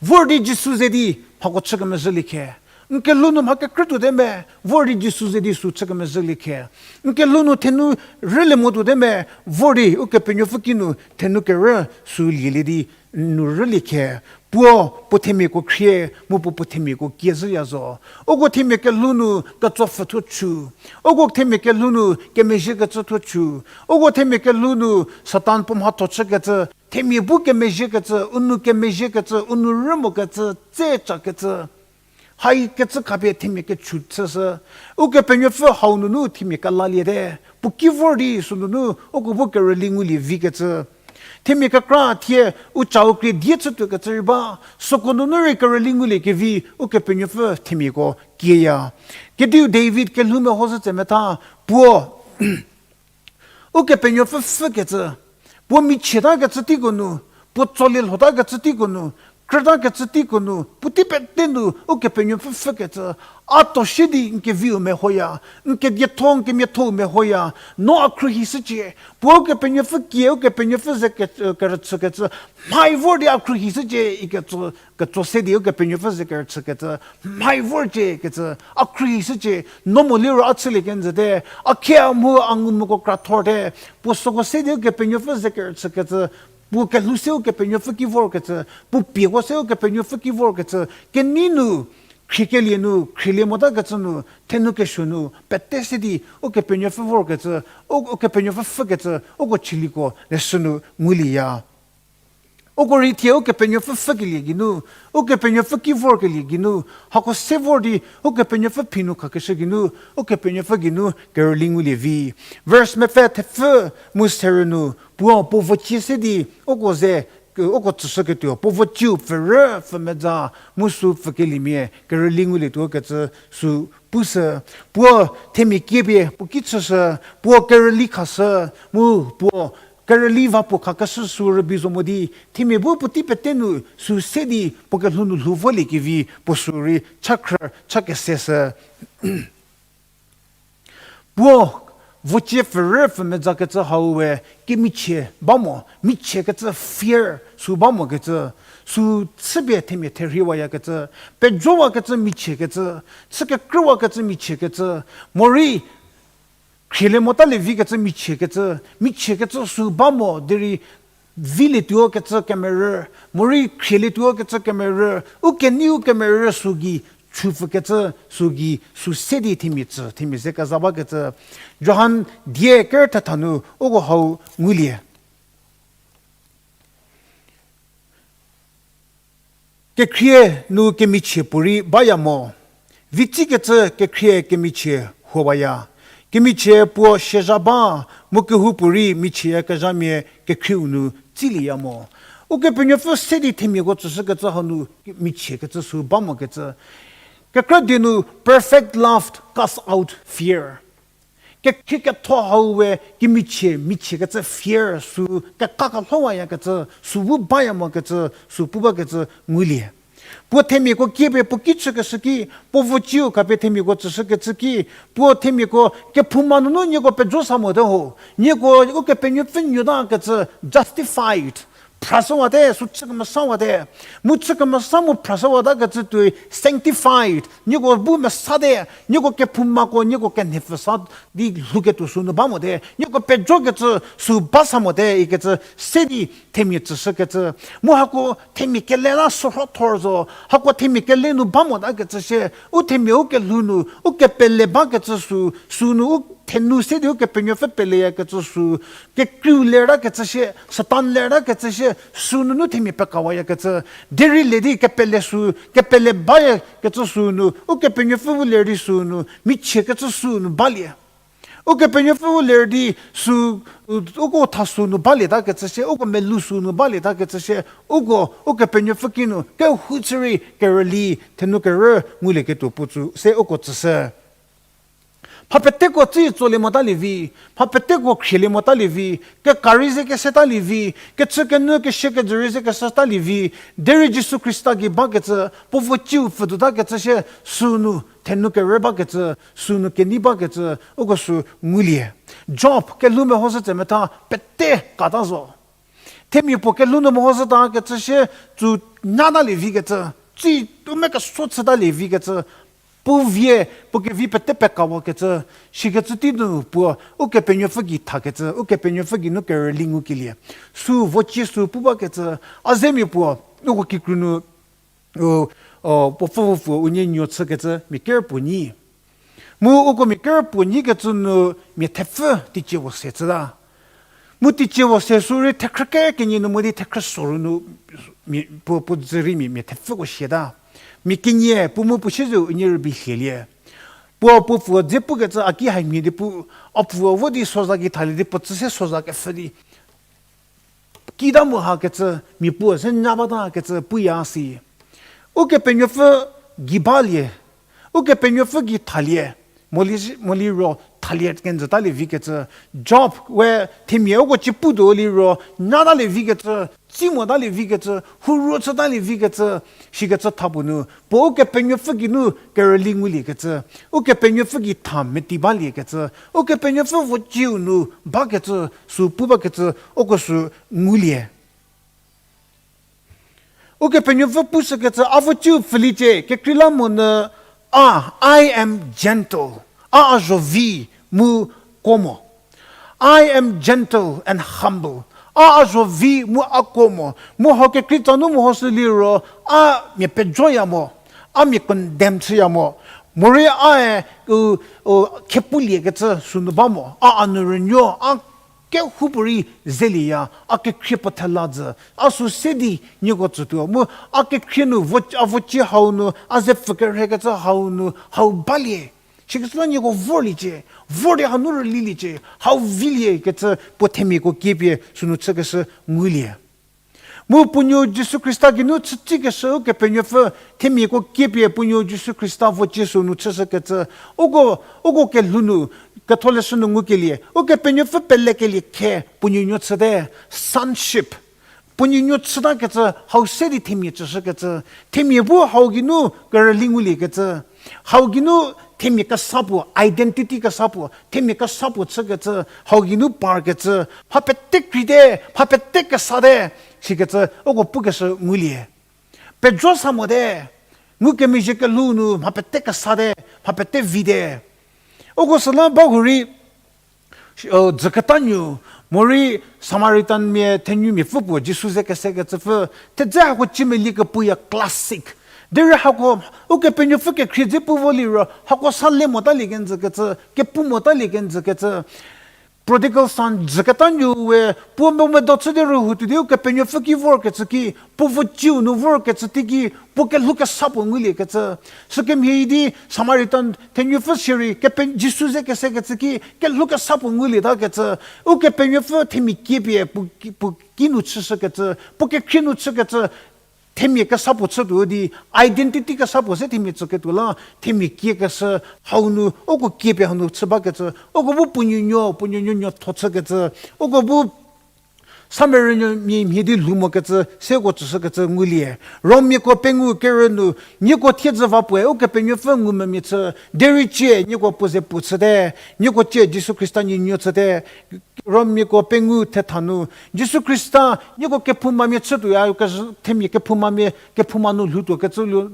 Vor di Jisu ze di mhako chü kemezhülie khe. N kelhou nu mha kekrü tuote me, vor di Jisu ze di sü chü kemezhülie khe. N kelhou nu thenu rülie mo tuote me, vor di Ukepenuopfü ki nu thenu kerü sü lielie di n nu rülie khe. Puo, puo themiako khrie, mu puo puo themiako kie zhüya zo. Uko themia kelhou nu ketsopfhü thuo chü. Uko themia kelhou nu kemezhiekecü thuo chü. Uko themia kelhou nu Satan puo mhatho chükecü, themia bu kemezhiekecü, u nou kemezhiekecü, u nou rü mokecü, tse cakecü. Haikecü khapie themia kechü chüshü. Ukepenuopfü hau nunu themia kelaliete. Puo ki vor di sü nunu uko bu kerüli ngulie vikecü. Themia kekra thie u cau krie die chütuokecü rei ba, süko nunu rei kerüli ngulie kevi Ukepenuopfü themiako kieya. Kediu David kelhou mehoshü tse metha, puo Ukepenuopfü pfhükecü, puo michietakecü teiko nu, puo tsolie lhotakecü teiko nu, krütakecü teiko nu, puotei pete nu Ukepenuopfü pfhükecü, a to shie di n keviu mehoya, n kedietho n kemiatho-u mehoya, no a khruohishücie, puo Ukepenuopfü kie, Ukepenuopfü ze ke-, kerüchükecü, mhai vor di a khruohishücie ikecü, ketso se di Ukepenuopfü ze kerüchükecü, mhai vorcie kecü, a khruohishücie, no mo liro a chülie kenjüte, a khie a mu a ngumvüko krathorte, puo süko se di Ukepenuopfü ze kerüchükecü, puo kelhou se Ukepenuopfü ki vorkecü, puo pieko se Ukepenuopfü ki vorkecü, kenei nu, khriekelie nu, khrielie motakecü nu, thenu kesuo nu, pete se di Ukepenuopfü vorkecü, u-, Ukepenuopfü pfhükecü, uko chiliko leshü nu ngulieya. Uko rei thie Ukepenuopfü pfhükelie geinu, Ukepenuopfü ki vorkelie geinu, hako se vor di Ukepenuopfü phi nu khakeshü geinu, Ukepenuopfü geinu kerüli ngulie vi. Verse mepfü thepfü mu serü nu, puo, puo vocie se di, uko ze, uko tsüshüketuo, puo vocieu pfürü pfümedza, mu sü pfükeliemia kerüli ngulietuo kecü sü pushü, puo themia kiepie puo ki chüshü, puo kerüli khashü, mu puo kerüli va puo khakeshü sü rübei zo mo di, themia bu puotei pete nu sü se di puo kelhou nu lhou volie kevi puo sü rei cha khrü, cha keseshü. Puo, vocie pfürü pfümedzakecü hau we, kemichie ba mo, michiekecü fear, sü ba mokecü, sü chüpie themia therhiwayakecü, pejowakecü michiekecü, chü kekrüwakecü michiekecü, morei, khrielie motalie vikecü michiekecü, michiekecü sü ba mo, derei vilietuo kecü kemerü, morei khrielietuo kecü kemerü, u keneiu kemerü sü gei, chüpfükecü sü gei, sü se di themia tsü, themia ze keza bakecü. Johan die ker thetha nu, uko hau ngulie. Kekhrie nu kemichie puorei baya mo. Vitsikecü kekhrie kemichie huowaya. Kemichie puo siezha ba, mu kehoupuorei michieyakezhamia kekhrieu nu tsilieya mo. Ukepenuopfü se di themiako tsüshükecü hanu michiekecü sü ba mokecü. Kekra die nu perfect love casts out fear. Kekhrie ketho hau we kemichie, michiekecü fear sü keka kelhowayakecü, sü bu baya mokecü, sü pu bakecü ngulie. Puo themiako kiepie puo ki chükeshü ki, puo vocieu khapie themiako tsüshükecü ki, puo themiako kephouma nunu nieko pejo sa mote ho, nieko Ukepenuopfü nuotakecü justified. phrashüwate, sü chü kemesawate. Mu chü kemesa mu phrashüwatakecü tuoi sanctified. Nieko bu mesate, nieko kephoumako, nieko kenhepfü sa di lhouketuo sünu ba mote. Nieko pejokecü sü ba sa mote, ikecü se di themia tsüshükecü. Mu hako themia kele la sürhothor zo, hako themia kele nu ba motakecü shie, u themia u kelhou nu, u kepele bakecü sü, sünu u thenu se di Ukepenuopfü peleyakecü sü, kekreiu lertakecü shie, Satan lertakecü shie, sünunu themia pekawayakecü, derei le di kepele sü, kepele bayakecü sünu, Ukepenuopfü bu ler di sünu, michiekecü sünu balie. Ukepenuopfü bu ler di sü, u-, uko tha sünu balietakecü shie, uko melou sünu balietakecü shie, uko, Ukepenuopfü kinu, kehouchü rei kerüli, thenu kerü, ngulieketuo puo tsü, se uko tsüshü. Mha peteko tsü tsolie motalie vi, mha peteko khrielie motalie vi, kekari ze kesetalie vi, kechü kenu keshie kejü rei ze kesetalie vi, derei Jisu Khrista gei bakecü, puo vo ciu pfütuotakecü shie, sünu, thenu kerü bakecü, sünu kenei bakecü, uko sü ngulie. Job, kelhou mehoshü tse metha, pete kata zo. Themia puo kelhou nu mehoshütakecü shie, tsü nyatalie vikecü, tsü tume keso chütalie vikecü, puo vie, puo kevi pete pekawakecü, shikecü tei nu puo, Ukepenuopfü gei thakecü, Ukepenuopfü geinu kerüli ngukelie. Sü vocie sü pu bakecü, a zemia puo, uko kikru nu, u, o, puo pfü puo unie nuo chükecü, mia ker puo nyi. Mu uko mia ker puo nyikecü nu mia thepfü teicie puo se chüta. Mu teicie puo se sü rei thekhrü ker kenie nu mo di thekhrü soru nu mia, puo, puo dzü rei mia, mia thepfüko siata. Mia kenie puo mu puo siezeu unie rübei hielie. Puo, puo pfüo dze pukecü a ki hai mhie di pu, a pfüo vo di soza gei thalie di puo tsü se soza kepfhü di kita mu hakecü, mia puo se nya batakecü puya si. Ukepenuopfü gei balie, Ukepenuopfü gei thalie, moli, moliro thalie kenjütalie vikecü, Job we themia uko ci putuo liro nyatalie vikecü, tsi motalie vikecü, huru chütalie vikecü, shikecü tha puo nu, puo Ukepenuopfü geinu kerüli nguliekecü, Ukepenuopfü gei tha meti baliekecü, Ukepenuopfü vocieu nu bakecü, sü pu bakecü, uko sü ngulie. Ukepenuopfü pushükecü, a vocieu pfüliecie, kekreilamonyü, a, I am gentle, a a zho vi mu kuo mo. I am gentle and humble. A a zho vi mu a kuo mo. Mu hau kekreitsa nu mehoshü liro, a mia pejoya mo, a mia condemn chüya mo. Morei a e, u, u, khepuliekecü sünu ba mo. A a nu rünuo, a kehoupuorei zelieya, a kekhrie puo thela jü, a sü se di nieko tsütuo. Mu a kekhrie nu, vo, a vocie hau nu, a ze pfü kerhekecü hau nu, hau balie. Sikecü la nieko vorliecie, vor di hanu rüliliecie, hau viliekecü puo themiako kiepie sünu chükeshü ngulie. Mu puo nuo Jisu Khrista geinu chütsikeshü Ukepenuopfü themiako kiepie puo nuo Jisu Khrista vocie sünu chüshükecü, uko, uko kelhou nu, ketholeshü nu ngukelie, Ukepenuopfü pelekelie khe puo nuonuo chüte, sonship. Puo nuonuo chütakecü, hau se di themia tsüshükecü, themia bu hau geinu kerüli nguliekecü, hau geinu themia kesa puo, identity kesa puo, themia kesa puo chükecü, hau geinu parkecü, mha pete kreite, mha pete kesate, sikecü uko pukeshü ngulie. Pejo sa mote, ngukemezhie kelhou nu mha pete kesate, mha pete vite. Uko süla bahurei, dzüketa nuo, morei Samaritanmia thenumiapfü puo Jisu ze kesekecüpfü, thedze hako ciemelie kepuya classic. Derei hako, Ukepenuopfü kekhrie dze pu vo liro, hako sa le motalie kenjükecü, kepu motalie kenjükecü. Prodigal son dzüketa nuo we, puo memedo chü di rühou tuo di Ukepenuopfü ki vorkecü ki, puo vocieu nu vorkecü teiki, puo kelhou kesa puo nguliekecü. Sükemhie di Samaritan thenuopfü sirei, kepe, Jisu ze kesekecü ki, kelhou kesa puo ngulietakecü. Ukepenuopfü themia kiepie puo, puo kinu chüshükecü, puo kekhrie nu chükecü, themia kesa puo chütuo di, identity kesa puo se themia tsüketuo la, themia kiekeshü hau nu, uko kiepie hanu chü bakecü, uko bu puo nuonuo, puo nuonuo nuotho chükecü, uko bu Samariamia mhie di lhou mokecü, seko tsüshükecü ngulie. Rommiako pengou kerü nu, nieko thiedzü va puoe Ukepenuopfü ngumvümia chü, derei cie nieko puo ze puo chüte, nieko cie Jisu Khrista nuonuo chüte. Rommiako pengou thetha nu, Jisu Khrista nieko kephoumamia chütuoya, kezhü themia kephoumamia, kephouma nu lhoutuo kecü lu,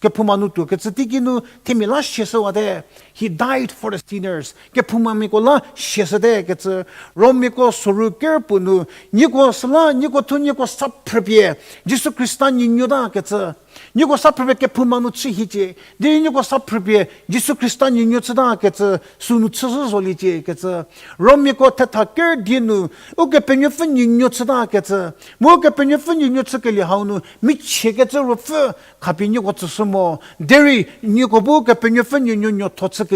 kephouma nu tuokecü teiki nu themia la siashüwate. He died for the sinners. Kephoumamiako la siashüte kecü. Rommiako soru ker puo nu, nieko süla, nieko thuo nieko sa phrüpie Jisu Khrista nuonuo ta kecü. Nieko sa phrüpie kephouma nu chü hiecie. Derei nieko sa phrüpie Jisu Khrista nuonuo chüta kecü, sünu chüzhü zoliecie kecü. Rommiako thetha ker die nu, Ukepenuopfü nuonuo chüta kecü. Mu Ukepenuopfü nuonuo chükelie hau nu, michie kecü ruopfü khapie nieko tsüshü mo. Derei nieko bu Ukepenuopfü nuonuo nuotho chükelie,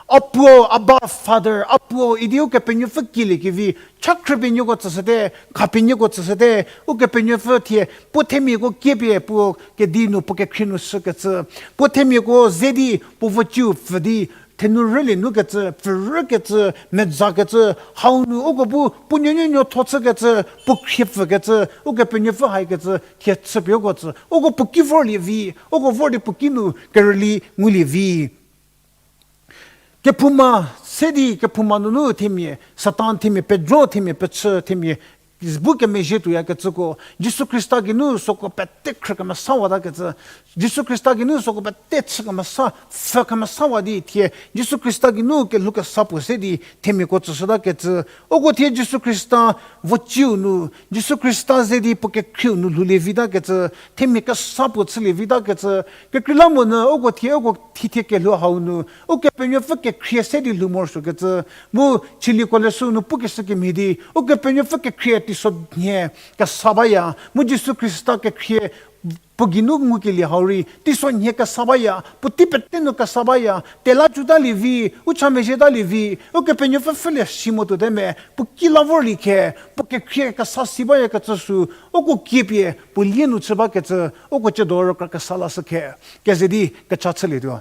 A puo, Abba Father, A puo idi Ukepenuopfü kieliekevi, cha khrüpie nieko tsüshüte, khapie nieko tsüshüte, Ukepenuopfü thie, puo themiako kiepie puo kedi nu, puo kekhrie nu shükecü, puo themiako ze di, puo vociu pfü di, thenu rülie nu kecü, pfürükecü, mezakecü, hau nu uko bu, puo nuonuo nuotho chükecü, puo khrie pfükecü, Ukepenuopfü haikecü, thie chüpie uko tsü, uko puo ki vorlie vi, uko vor di puo ki nu kerüli ngulie vi. Kephouma, se di kephouma nunu themia, Satan themia, pedro themia, pechü themia, bu kemezhie tuoyakecüko, Jisu Khrista geinu süko pete khrü kemesawatakecü, Jisu Khrista geinu süko pete chü kemesa, pfü kemesawa di thie, Jisu Khrista geinu kelhou kesa puo se di themiako tsüshütakecü, uko thie Jisu Khrista vociu nu, Jisu Khrista ze di puo kekhrieu nu lhoulie vitakecü, themia kesa puo chülie vitakecü, kekreilamonyü uko thie uko thithie kelhou hau nu, Ukepenuopfü kekhrie se di lhou morosuokecü, mu Chüliko leshü nu pukeshü kemhie di, Ukepenuopfü kekhrie teisonhie kesa baya, mu Jisu Khrista kekhrie puo geinu ngukelie hau rei, teisonhie kesa baya, puotei pete nu kesa baya, tela juotalie vi, u cha mezhietalie vi, Ukepenuopfü pfhülie si mo tuote me, puo ki la vorlie khe, puo kekhrie kesa si bayakecü sü, uko kiepie, puo lie nu chü bakecü, uko ciedo rükra kesa lashü khe, keze di kecha chülietuo.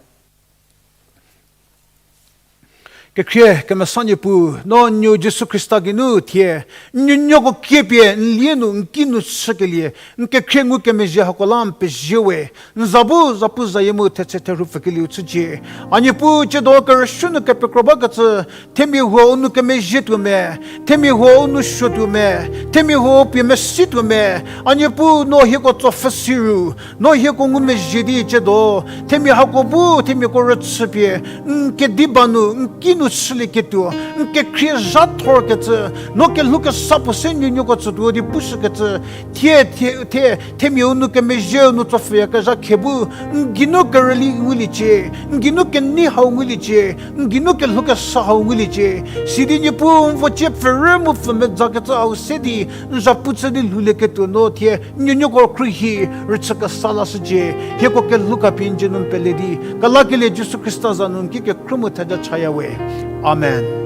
Kekhrie kemesa Niepuu, no n nuo Jisu Khrista geinu thie, n nuonuoko kiepie n lie nu n ki nu chükelie, n kekhrie ngukemezhie hako la n pezie we, n za bu zapuzayie mu thetse therhu pfükelieu chücie. A Niepuu ciedo kerüshü nu kepekro bakecü, themia huo u nou kemezhie tuo me, themia huo u nou suo tuo me, themia huo u pie mesi tuo me, a Niepuu no hieko tsopfhü si ru, no hieko ngumezhie di ciedo, themia hako bu, themiako rüchüpie, n kediba nu, n ki nu chülieketuo, n kekhrie zha thorkecü, no kelhou kesa puo se nuonuoko tsütuo di pushükecü, thie, thie, thie, themia u nou kemezhie u nou tsopfhüyakezha khe bu, n geinu kerüli nguliecie, n geinu kenei hau nguliecie, n geinu kelhou kesa hau nguliecie. Sidi Niepuu n vocie pfürü mu pfü medzakecü hau se di, n zhapu chü di lhoulieketuo no thie, n nuonuoko khruohi, rüchü kesa lashücie, hieko kelhou khapie n dzie nu n pele di, kelakelie Jisu Khrista za nu n ki kekhruo mu theja chaya we. Amen.